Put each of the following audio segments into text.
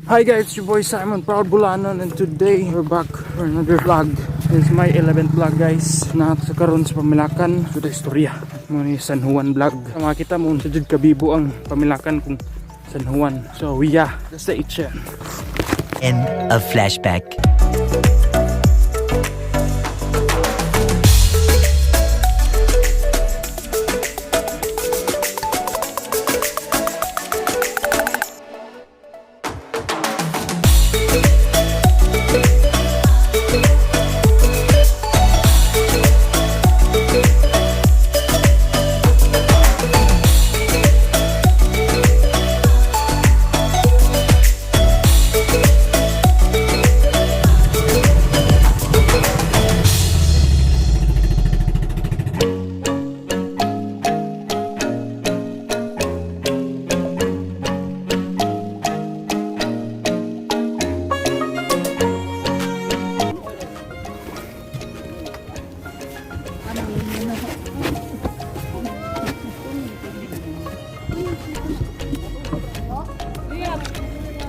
Hi guys, it's your boy Simon Proud Bulanon and today we're back for another vlog. This is my 11th vlog, guys. Na sa karon sa Pamilacan, ito istorya. Mo ni San Juan vlog. Makita mo sa jud kabibo ang Pamilacan kung San Juan. So yeah, stay tuned. End of flashback.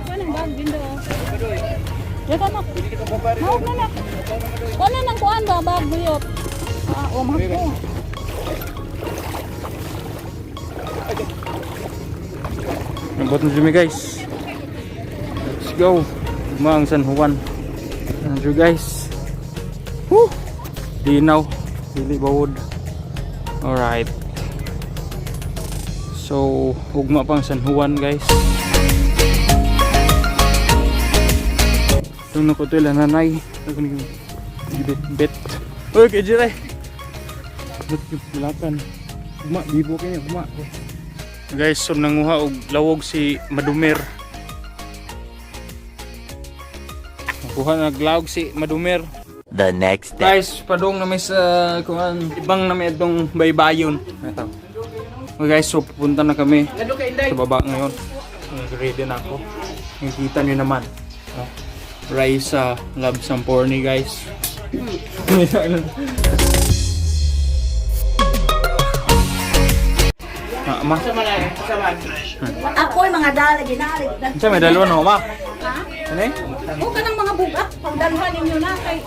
Kanang bag din do. Yata na. Mahog na na. Wala nang kuan ba bag buyot. Ah, oh mahog ko. Nabot na jud mi, guys. Let's go. Ugma ang San Juan. Ano guys? Woo! Dinaw. Dili bawod. Alright. So, ugma pang San Juan, guys. Itong nakutoy lang nanay. Ito ni bit bit. Uy, kay Jire. Ba't yung pulakan? Ugma, bibo kayo, ugma. Guys, so nanguha og lawog si Madumer. Nakuha naglawog si Madumer. The next day. Guys, padung na may sa kuan, ibang na may itong baybayon. Ito. Okay guys, so pupunta na kami sa baba ngayon. Ready na ako. Nakikita nyo naman. No? Raisa love Samporni, guys. Ah, ma. Ako'y mga dala, ginalig. Unsa may dalawa no, ma? Ha? Ano eh? O kanang mga bugat pagdalhan ninyo na kay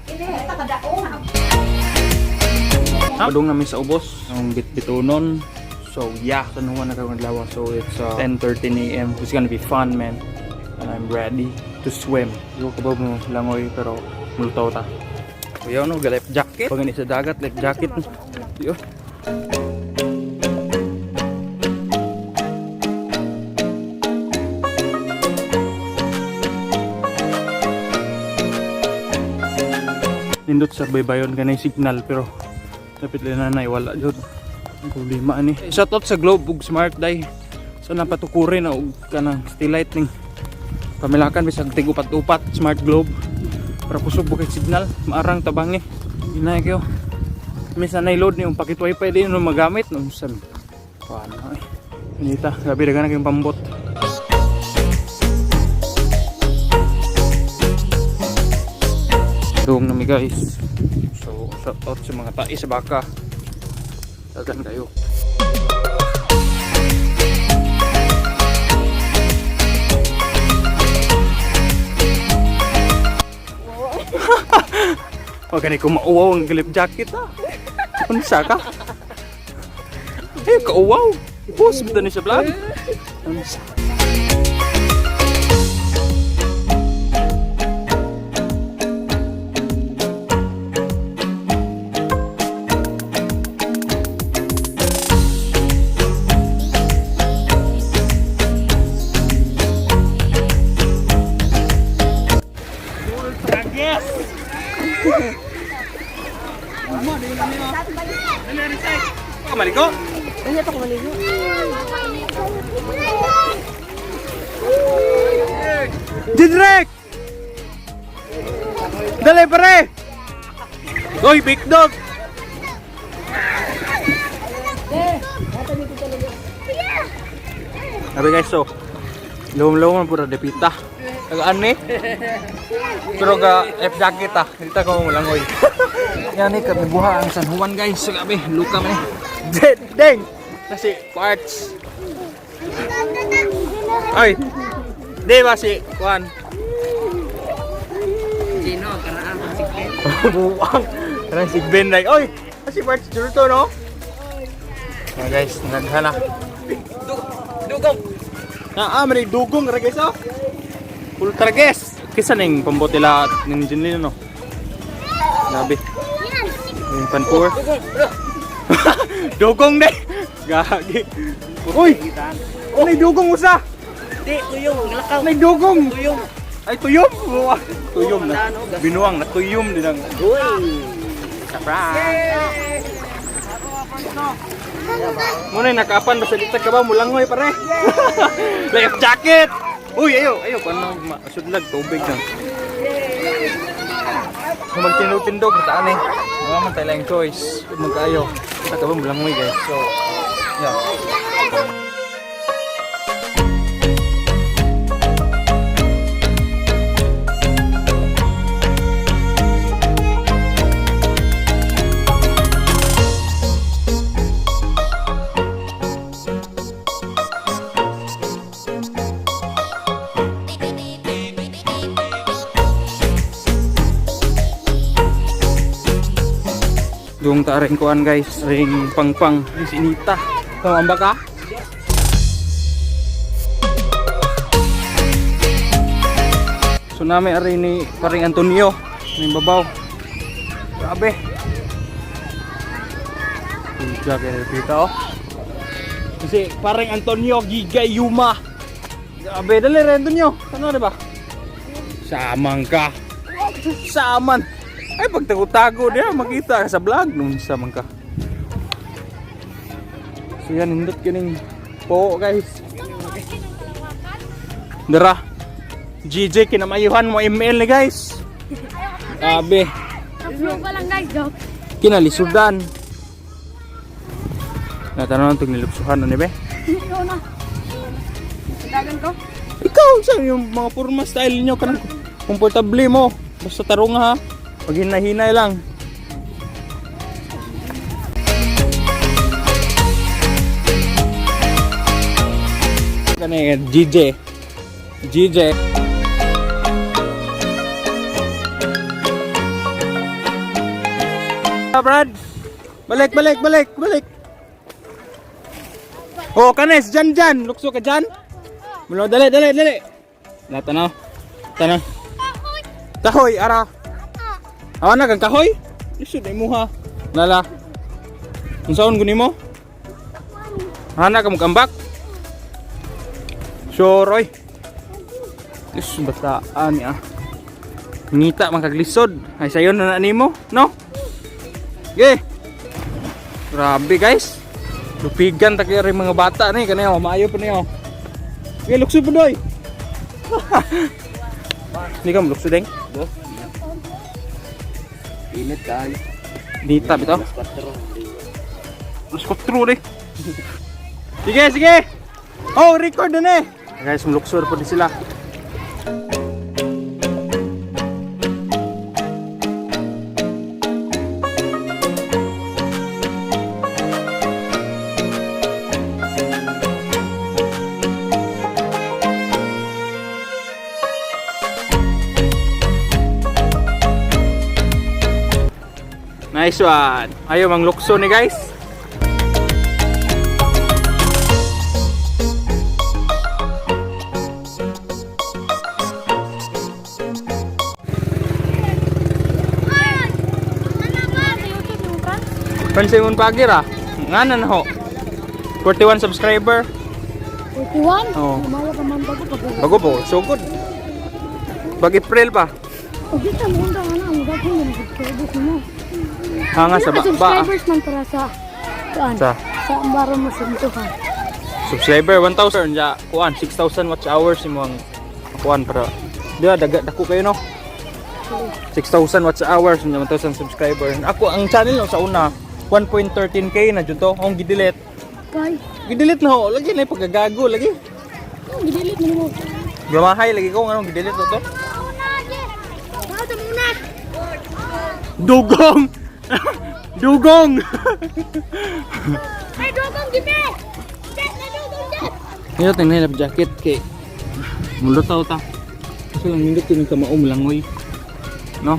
Ini, takadaong. Padung namin sa ubos, ang bitbitunon. So yeah, tanuhan na karon adlaw. So it's 10:13 a.m. It's gonna be fun, man. And I'm ready to swim. Yo ka ba mo langoy pero multaw ta. Kuya no, ga life jacket. Pag sa dagat, life jacket. Yo. Nindot sa baybayon kanay signal pero dapat lang nanay wala jud. Ang problema ani. Shout out sa Globe ug Smart day. So napatukuri na og kanang still light ning Pamilacan bisag tig upat-upat Smart Globe. Para kusog bukid signal, maarang tabangi. Inay kayo. Minsan na load ni yung packet wifi din no magamit no sa paano eh. Nita, grabe dagan na kayong pambot. Doong nami, guys. So, shout out sa mga tae sa baka. Dagan kayo. Huwag ka ko mauwaw ang galip jacket ah. Unsa ka? Eh, kauwaw. I-post mo ni sa vlog. Unsa? Kamali ko? Hindi pa kumaligo. Didrek! Dali pare! Oy, big dog! Sabi guys, so, lum-lum ang pura depita. Tagaan ni? Pero ga F jacket ah, dito ko malangoy. Yan ni kami buha ang San Juan, guys. So, gabi, luka man eh. Deng! Kasi parts. Ay. Di ba si Juan? Sino? Karaan ang sikit. Buang. Kanang si Ben like, oy, si Bart to, no? Yeah, guys, naghana. Dugong! Na ah, may dugong ra guys oh. Ultra guys. Kisa ning pambotela ning Jinlin no. Grabe. Yung panpour. Dugong de. Gagi. Uy! May dugong usa. Di, tuyong. Lakaw. May dugong. Tuyong. Ay tuyom. Buwang. Tuyom na. Binuang na tuyom din ang. Uy! Surprise! Muna nakaapan basta dito ka ba mulangoy pare. Life jacket. Uy, ayo, ayo kuno sudlag tubig na. Kung magtindog-tindog taan eh. Wala man tayo lang choice. Magkaayo. Kita ka ba mulangoy guys. So, yeah. Dung ta ring kuan guys, ring pangpang sinita. Tumamba ka? So nami ari ni paring Antonio ning babaw. Grabe. Giga kay pita oh. Kasi paring Antonio Giga Yuma. Grabe dali rin Antonio. Ano di ba? Samang ka. Saman. Ay pagtago-tago diya makita ka sa vlog nun saman ka. So yan nindot kining po guys. Dara. GJ kinamayuhan mo ML ni guys. Grabe. Upload pa lang guys, joke. Kinalisudan. Natanong itong niluksuhan ano be? Ikaw na. Dagan ko. Ikaw sa yung mga forma style niyo kanang komportable mo. Basta tarong ha. Pag hinahinay lang. Kani GJ. GJ. Ah, Brad. Balik, balik, balik, balik. Oh, kanes, dyan, dyan. Lukso ka dyan. Mulo, dali, dali, dali. Na, tanaw. Tanaw. Kahoy, ara. Awa na kang kahoy? Lisod ay muha. Nala. Unsaon guni mo? Hana ka mo kambak? Sure, oy. Lisod bataan niya. Ngita man kaglisod. Ay sayon na na nimo, no? Ge. Grabe guys. Lupigan ta kaya rin mga bata ni kanay oh, maayo pa niyo. Ge, lukso pa doy. Hindi ka malukso deng? Init kayo. Dita bitaw. Alas 4. Alas 4 eh. Sige, sige. Oh, record na eh. Guys, muluksor po din sila. Nice one. Ayaw mang lukso ni guys. Pansin mo pagir ah. Nga na ho. 41 subscriber. 41? Oo. Lumawa ka man bago pag Bago po, so good. Bag April pa. O kita mo unta nga na ang daghan ng subscribers mo. Hanga sa Wala ba, ka ba ah. subscribers man para sa kuan. Sa Sa ambaro mo sa ka. subscriber 1,000 ja kuan 6,000 watch hours imong kuan para di ba daga dako kayo no 6,000 watch hours nya 1,000 subscriber. Ako ang channel no sa una 1.13K na jud to akong gidelete. Kay, Gidelete na ho, lagi na yung pagkagago lagi. oh, gidelete man mo. Gamahay lagi ko nganong gidelete na to. Muna muna. Dugong. Dugong. Ay dugong gibe. Jet na dugong jet. Ngayon tingnan na jacket kay Mulutaw ta. Kasi lang nindot yun yung kamaom langoy. No?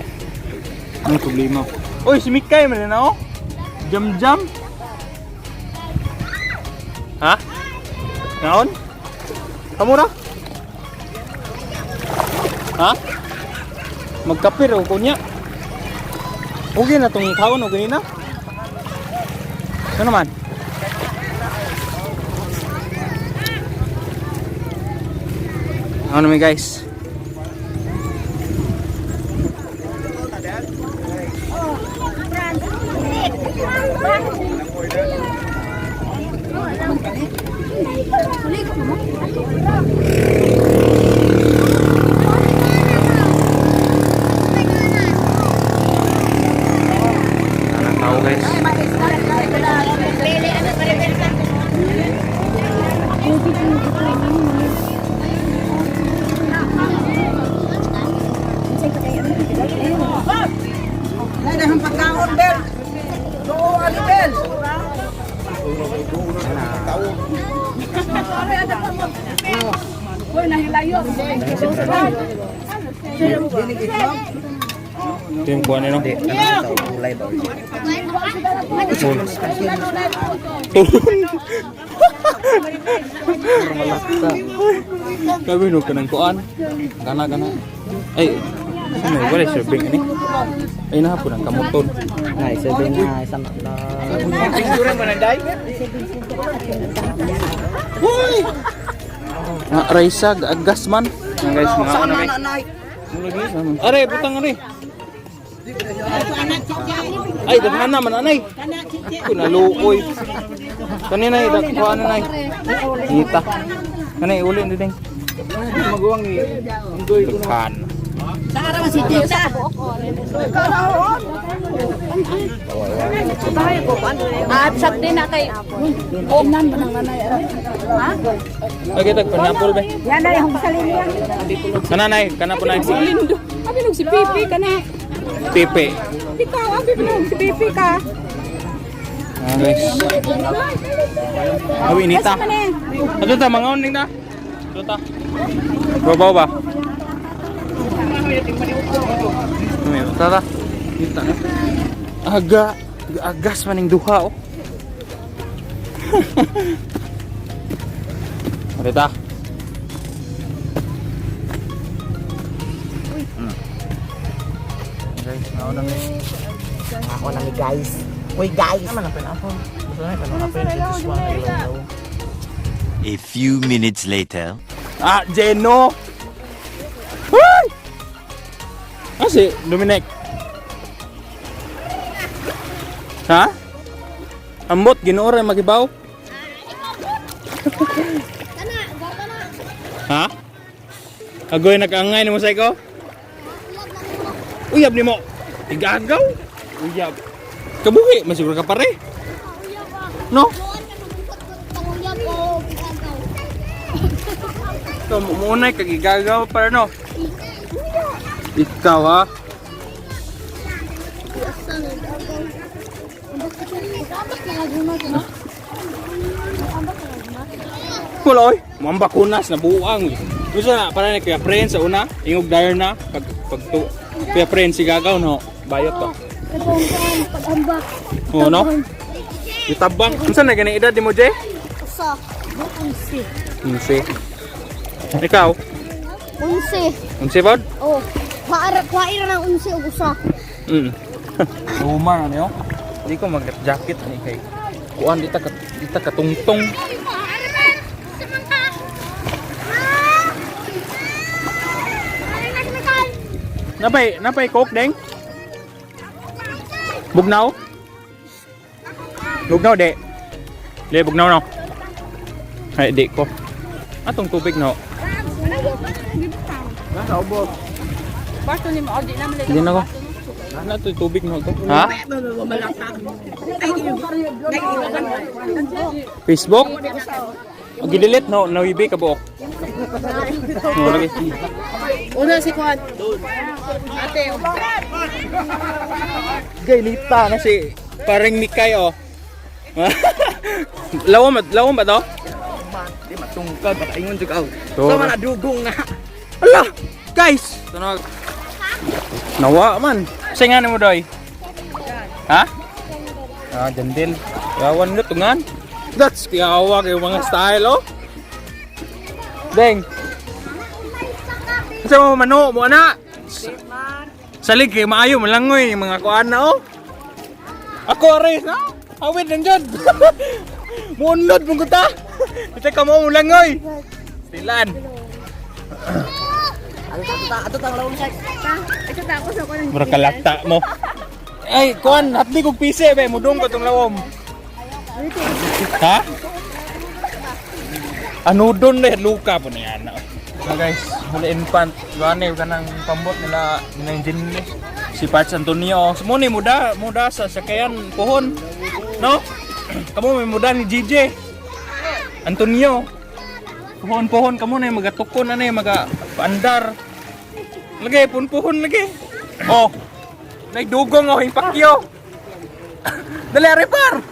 May problema. Uy, si Mikay man na oh. Jam jam. Ha? Naon? Kamura? Ha? Magkape raw ko niya. Okay na tong kaon o ganina. Ano naman? Ano naman, guys? Anong tao, guys? Wala na pagkaon, Bel. Oo, ali, Bel. Ito yung kuha nino. Kulay ba? Tulon. Tulon. Kami no kanang kuan. Gana gana. Ay, sino wala serving ini? Ay nahapon ang kamuton. Ay, sabi na isang na. Hoy! Ah, Raisa, agas man. Yan guys, mga ano may. Are, butang are. Ay, daghan na man anay. Ako naluoy. Kanina ay kuan na nay. Ngita. Kanay uli ni ding. Maguwang ni Indoy ko. Daghan. Ah, sat din na kay. Omnan man ang nanay. Ha? Okay, tag pineapple be. Yan na yung salin yan. Kana nay, kana po nay. Si Lindo. Abi nung si Pipi ka na. Pipi. Ikaw, abi nung si Pipi ka. Ah, guys. Awi nita. Asa man eh? Ato ta mangaon ning ta. Ato ta. Babaw ba? May tara. Nita na. Aga, agas man ning duha oh. Mari ta. Guys, naon na mi. Ako na ni guys. Uy, guys. A few minutes later. Ah, Jeno. Huy! Ah, si Dominic. Ha? Ambot, Ginoo ra magibaw. Ha? Agoy nag-angay nimo sa iko? Uyab nimo. Igagaw. Uyab. Kabuhi, masiguro ka pare. No? So, muunay kag igagaw para no. Ikaw ha? Wala oy. Mga bakunas na buang. Gusto na para ni Kuya Prince sa una, ingog dire na pag pag tu, Kuya Prince si gagaw no. Bayot to. Oo no? Itabang. Unsa na gani edad nimo, Jay? Usa. Unsi. Unse. Ikaw? Unsi. Unse bod? Oh. Kwaara kwaira ng unsi ug usa. Luma ano yo? Di ko mag-jacket ni kay kuan dita ka dita katungtong. Napay napay coke deng? Bugnaw? Bugnaw de. De bugnaw no. Ay di ko. Atong tubig no. Basto ni mo, di naman Hindi na ko. Ano to tubig no to? Ha? Facebook? Gidelete no, nawibi ka buok. No, lagi. Una si Kwan. Gailita na si paring Mikay oh. Lawom ba to? Sungkad, makaingon jud aw. Toro. Sa man dugong na. Ala, guys. Tunog. Nawa man. Sa nga nimo doy? Ha? Ah, jandil. Yawan mo tungan. That's kiyawa kay mga style oh. Deng. Sa mo mano mo ana. Salig kay maayo malangoy mga kuan na oh. Ako aris na. Awit lang jud. Muunlod mong kuta. Ito ka mo mulangoy. Stilan. Ato tang lawom sa. Ito ta ako sa kuan. Mura kalata mo. Ay, kuan, hatli kog pise be, mudong ko tong lawom. Ha? Ano doon na luka po niya na. So guys, huli infant, gani kanang pambot nila nilang jinli. Si Pats Antonio, mo ni muda, muda sa sakayan pohon. No? Kamo may muda ni GJ. Antonio. Pohon-pohon kamo na yung magatukon na yung maga paandar. Lagi, punpuhon lagi. Oh. Nagdugong oh, yung pakyo. Dali, repar.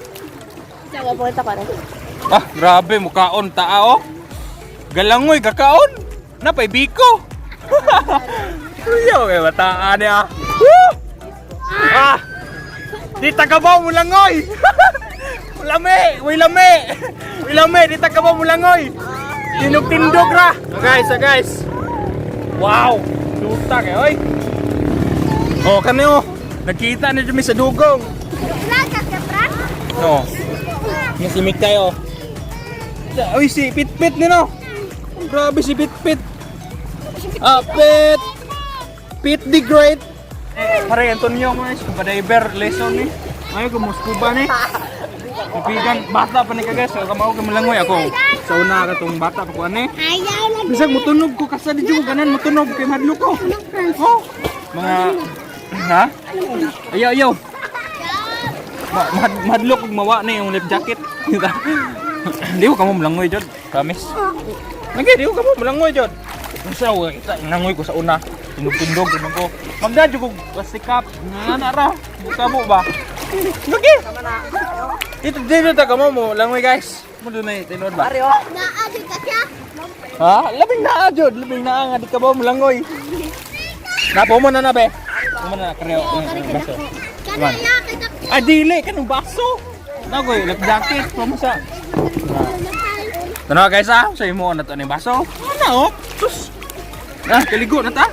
Sa ko ta para. Ah, grabe, mukaon taa oh. Galangoy, kakaon. Napay biko. Uyo, kay bataan niya. Woo! Ah! Di tagabaw mo langoy. Lame, uy lame. Uy lame, di tagabaw mo langoy. Tinug-tindog ra. Oh, guys, oh, guys. Wow, duta kay oy. Oh, kami oh. Nakita na dyan sa dugong. Vlog ka, pra? No. Nga si Mick tayo. Uy, si Pitpit nino. Grabe si Pitpit. Ah, Pit. Pit the Great. Pare Antonio mo scuba diver lesson ni. Ayo ko mo scuba ni. Kapigan bata pa ni ka guys, kamao ka malangoy ako. Sa una ka tong bata pa ko ani. Ayaw na. Bisag motunog ko kasa di jud ko ganan motunog kay madlo ko. Oh. Mga ha? Ayaw ayaw. Madlok og mawa na yung life jacket. Di ko kamo malangoy jud, promise. Lagi di ko kamo malangoy jud. Unsa wa kita nangoy ko sa una. Tindog-tindog man ko. Magda jud ko plastic cup. Nga na ra. Bukabo ba? Lagi. Dito dito ta kamo mo langoy guys. Mo dunay tinuod ba? Ari oh. Naa jud ka siya. Ha? Labing naa jud, labing naa nga di ka ba malangoy. Napo mo na na be. Mo na kreo. Baso. Kana ya kita. Ah, dili kanong baso. Nagoy, life jacket pa mo sa. Tanawa guys ah, sa imo na to ni baso. Ano oh? Sus. Ah, kaligo na ta.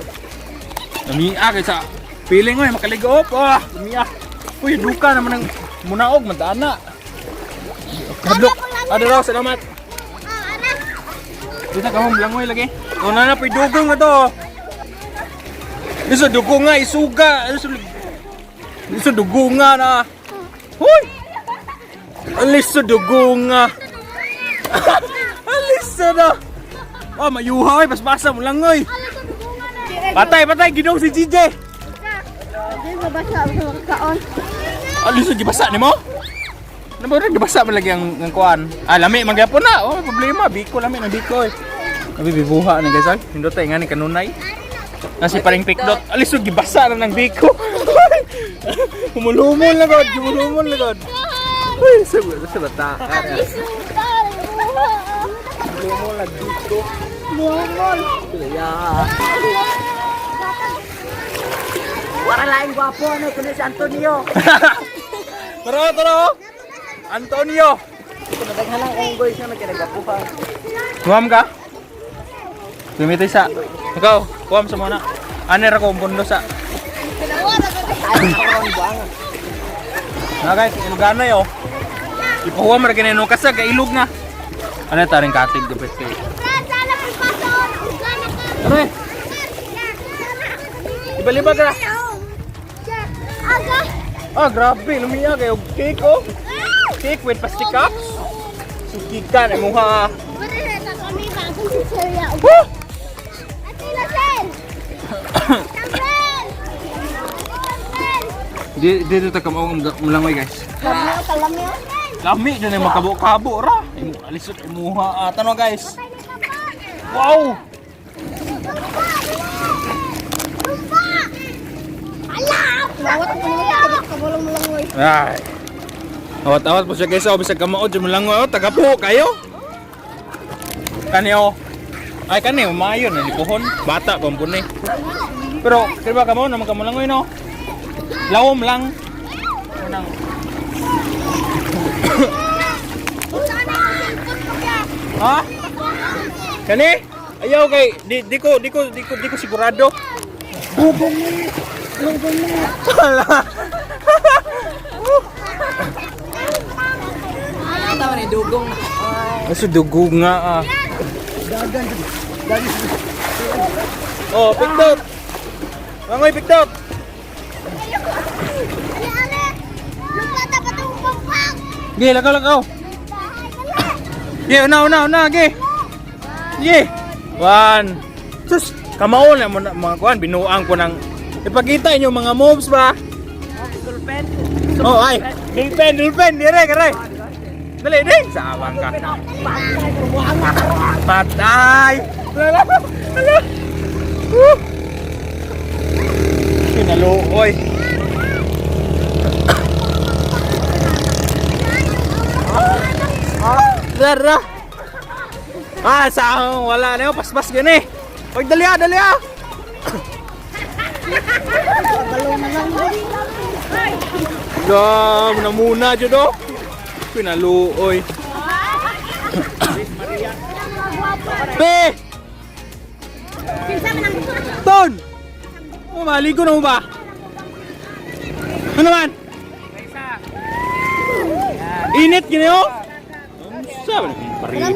Namia kay sa feeling oy makaligo op. Ah, namia. Uy, duka naman ang munaog man na. Kadlok. Ano raw, salamat. Ah, anak. Dito ka mo langoy lagi. O na na pa'y dugong na to. Iso dugo nga isuga. Iso, iso dugo nga na. Huy! Alis sa dugo nga. Alis sa na. Oh, mayuha oy, basbasa mo langoy. Patay, patay, ginong si GJ. Di mabasa sa kaon. Alis sa gibasa nimo? Ano ba gibasa man lagi ang kuan? Ah, lami man gyapon na. Oh, may problema, biko lami ng biko eh. Nabibibuha na guys, ay. Hindot tayo nga ni kanunay. Nasi paring pikdot. Alis so gibasa na ng biko. Humulumol na god, humulumol na god. Uy, sa sa bata. Isuga. Ya. Wala laing gwapo ano kundi si Antonio. Tara, tara. Antonio. Madaghan lang unggoy siya nagkinagwapo pa. Kuham ka? Gamitin sa. Ikaw, kuham sa muna. Ano ra ko bundo sa. Na guys, iluganay oh. Ipahuwa mo ra kinino kasi kailog na. Ano taring katig gupit kay. Sana pagpasoon. Uga na ka. Tara. eh. Ibalibag ra. Aga. Ah, grabe, lumiya kayo cake oh. Cake with plastic cups. Sukikan ay muha. Pwede na kami bagong si Celia. Woo! Ate Lasel! Samuel! Dito ta kamo ang mulangoy guys. Kalamyo, kalamyo. Lami dyan ay makabo-kabo ra. Imo alisod imuha. Ah, tanaw guys. Wow! Ala! Lawat ko naman kabolong mulangoy. Ay. Awat-awat po siya guys. Oh, bisag kamao dyan mulangoy. Oh, tagapo kayo. Kani oh. Ay kani maayo na ni puhon. Bata pa pun ni. Pero kaya ba kamo naman kamo lang no? Lawom lang. Unang. Ha? Kani? Ayaw kay di ko sigurado. Dugong ni. Dugong ni. Wala. Tama ni dugong. Aso dugong nga ah. Oh, picked up. Mangoy, picked up. Gi, lakaw, lakaw. Gi, una, una, una, gi. Gi. One. Sus, kamao na mo na mga kuan, binuang ko ng ipakita inyo mga moves ba? Gulpen. Oh, ay. Dulpen, dulpen, dire, kare. Dali, dali. Sawang ka. Patay. Wala, wala. Woo. Pinaluoy. Rara. Ah, sa wala na yun. Paspas gani. Pag dali ah, dali ah. Gam na muna jud oh. Pinaluoy. Pe! Ton! Oh, maligo na mo ba? Ano man? Init gini oh. Unsa ba ni pariha?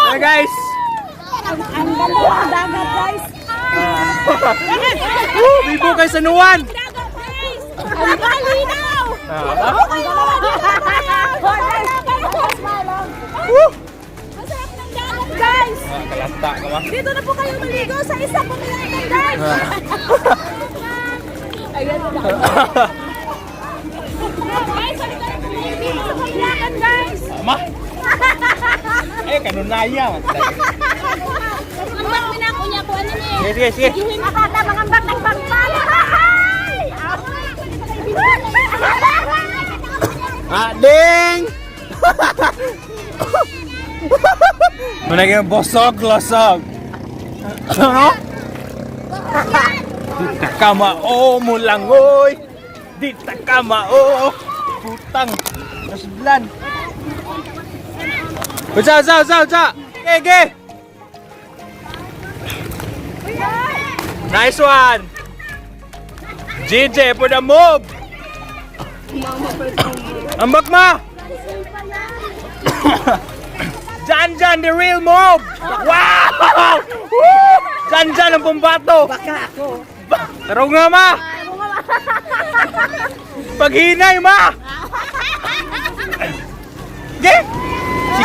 Hey guys. Ang ganda ng dagat, guys. Woo, bibo kay sa nuwan. Dagat, guys. Ang malinaw. Ah. Woo! Masarap ng dagat, guys. Ah, kalanta ka ma. Dito na po kayo maligo sa isa pumilakan, guys. Ayan na. Guys, halika na po kayo dito sa pumilakan, guys. Ma. Eh kanunaya. Ambak minako niya po ano ni. Sige, sige, sige. Yuhin makata mga ambak ng bangpal. Ah, ding! Managing bosog, lasog. Ano? Di ta ka mao mo langoy. Di ta ka mao. Putang. Nasudlan. Usa, usa, usa, usa. Ge, ge. Nice one. JJ for the move. Ambak ma. Jan Jan, the real mob! Wow! Woo! Jan Jan ang pambato! Baka ako. Taro nga ma! Paghinay ma! Ge! Si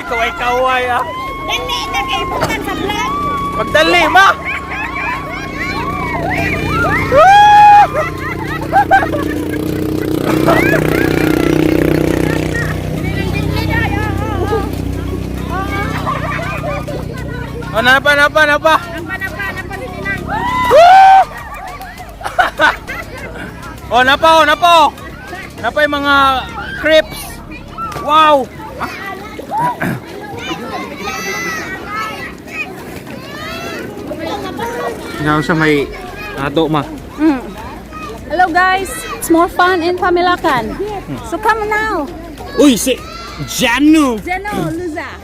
kaway kaway ah! Dali na kay bukan sa vlog. Pagdali ma! Oh, napa, napa, napa! Woo! Oh, napa, oh, napa, oh. Napa yung mga crepes. Wow! Ngayon sa may ato ma. Hello guys, it's more fun in Pamilacan. So come now. Uy, si Janu! Jeno, Luza.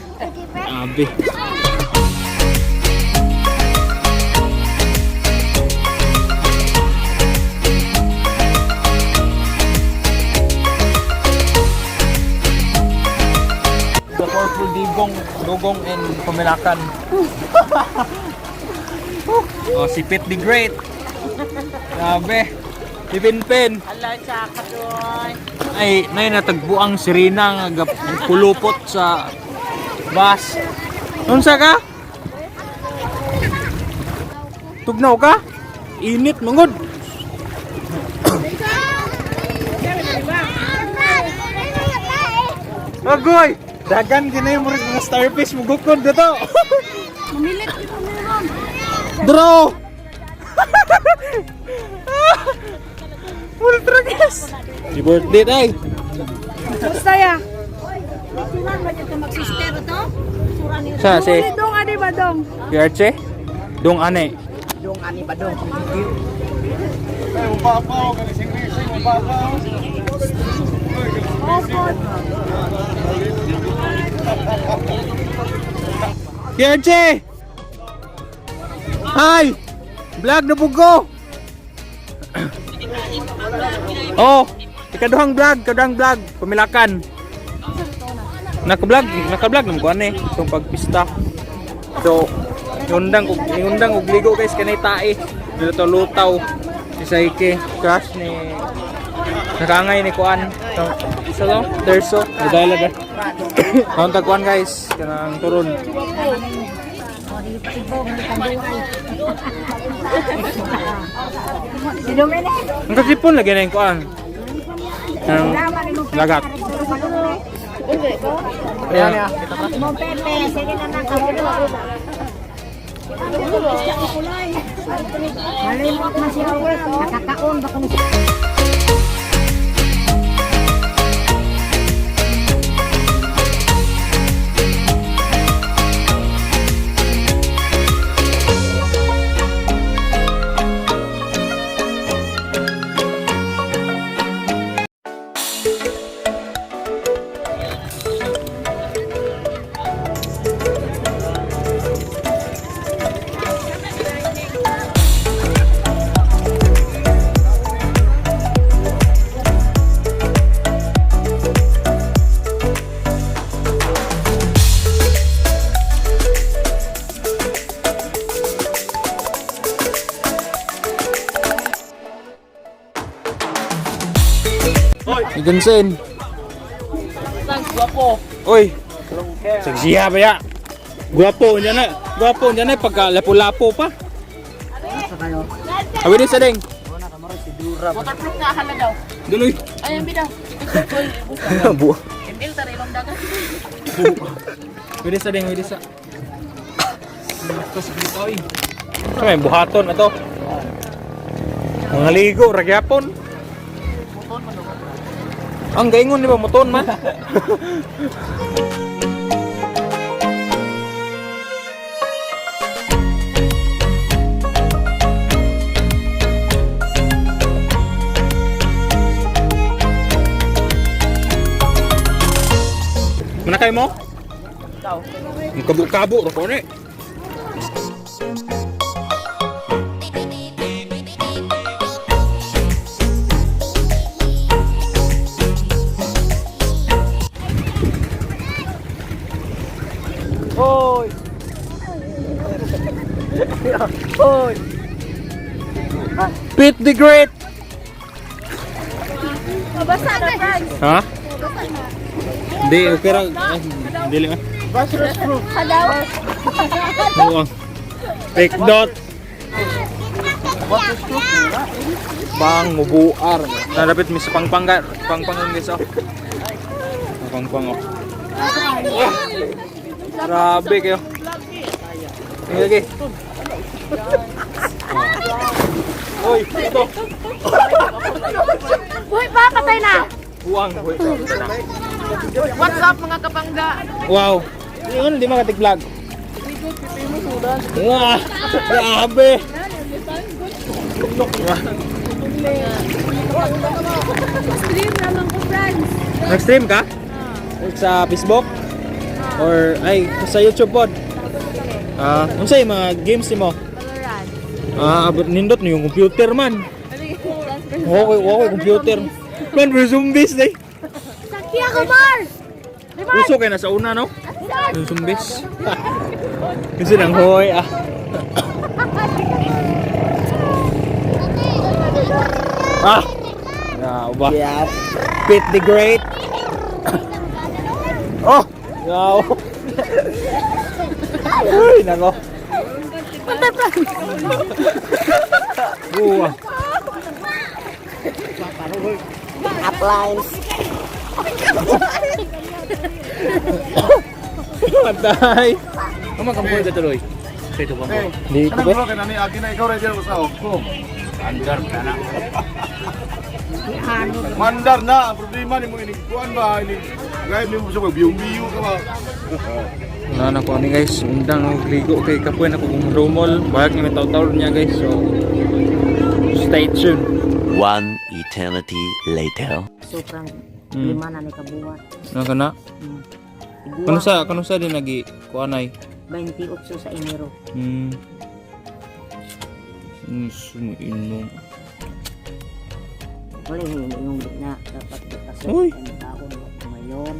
Abi. The purple digong, dugong and Pamilacan. Oh, si Pete the Great. Grabe. Si Pinpin. Ala, tsaka doy. Ay, nay natagbuang sirena nga pulupot sa bus. Unsa ka? Tugnaw ka? Init mangod. Agoy! Dagan ginay mo rin mga starfish mugukod dito. Mamilit dito meron. Draw! Ultra guys! Happy birthday tay! Basta ya. Suran ba dito magsister to? Suran niyo. Sa si Dong ani ba dong? Yarche? Dong ane. Dong ani ba dong? Yarche! Hi! Vlog na bugo! Oh, ikaduhang vlog, pamilakan. Naka-vlog, naka-vlog naman ko ani itong pagpista. So, yundang og ligo guys kanay tae. Dito lutaw si Saike, crush ni nakangay ni kuan. So, isa to, terso, nadala da. Kaunta kuan guys, kanang turon. Ang kasipon lagi na yung kuan. Ang lagat. Ayan. Mo Pepe, sige na nang kabulo. Malimot man siya. Nakakaon ba kung Johnson. Guwapo. Oy. Sagsiya ba ya? Guwapo niya na. Guwapo niya na pagka lapo-lapo pa. Awi ni sa ding. Waterproof na akala daw. Duloy. Ay, ang bidaw. Buwa. Emil tara ilong dagat. Wili sa ding, wili sa. Ito may buhaton na to. Mga ligo, ragyapon. Ang gaingon di ba moton man? Manakay mo? Ang kabo-kabo ra ko ni. Hoy. Hoy. Pete the Great. Mabasa na Franz. Ha? Hindi, okay ra. Ah, dili ah. Hadaw. Oo. Take dot. Bang mubuar. Nalapit mi sa pangpangga, pangpang guys oh. Pangpang oh. Ah! Grabe kayo. Tingnan lagi. Oy, ito. Buhay pa, patay na. Buang, buhay. What's up mga kapangga? Wow. Yun, di makatik vlog. Wah, grabe. Stream naman ko Franz. Nag-stream ka? Sa Facebook? Or ay sa YouTube pod? Ah, unsay mga games nimo? Valorant. Ah, abot nindot ni yung computer man. Okay, okay computer. Man, we're zombies day. Sakya ko bar. Uso kay na sa una no? Yung zombies. Kasi nang hoy ah. Ah. Ya, ba. Yeah. Pete the Great. Oh! No. Uy, nako. Buwa. Uplines. Patay. Kamu kamu ka tuloy. Sa ito ba mo? Di ko ba? Kanang bro, kay nani, agi na ikaw ready sa ako. Mandar na, ang problema ni mo inig kuan ba inig gayud nimo sa biyo-biyo ka ba. Wala na ko ani, guys, undang og ligo kay kapoy na ko kung rumol. Bayag ni may taw niya, guys. So stay tuned. One eternity later. Sobrang 5 na ni kabuhat. Ano ka na? Iguwa, Kano sa din nagi kuanay? 28 sa Enero. Sumiinom. Wala yung yung na dapat bukas Uy. ang taon mo ngayon.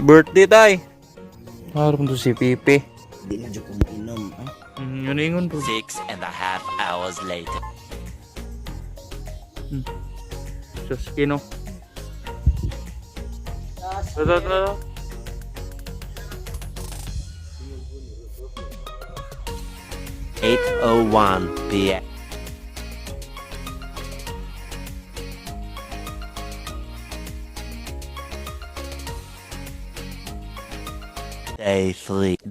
Birthday tay. Harap to si Pipe. Di na jud ko mainom. Yun ingon bro. 6.5 hours later. Sus, kino. Tara, tara. 8:01 p.m. Day 3.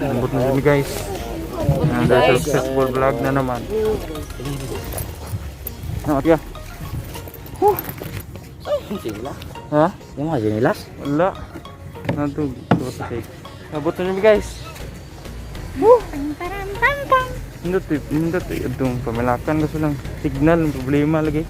Lambot na kami, guys. Another successful vlog na naman. Ano, tiga? Ha? Yung mga sinilas? Wala. Nandun. Abot na kami, guys. Taran tan tan. Nindot eh. Nindot eh. Itong pamilakan kaso lang. Signal. Ang problema lagi.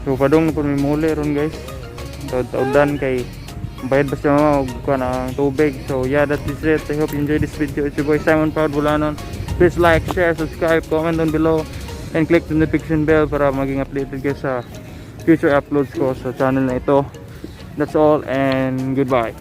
So padong na po may muli ron, guys. Taud-taudan kay bayad ba siya mama og kuan ang tubig. So yeah, that is it. I hope you enjoyed this video. It's your boy Simon Proud Bulanon. Please like, share, subscribe, comment down below and click the notification bell para maging updated kayo sa future uploads ko sa channel na ito. That's all and goodbye.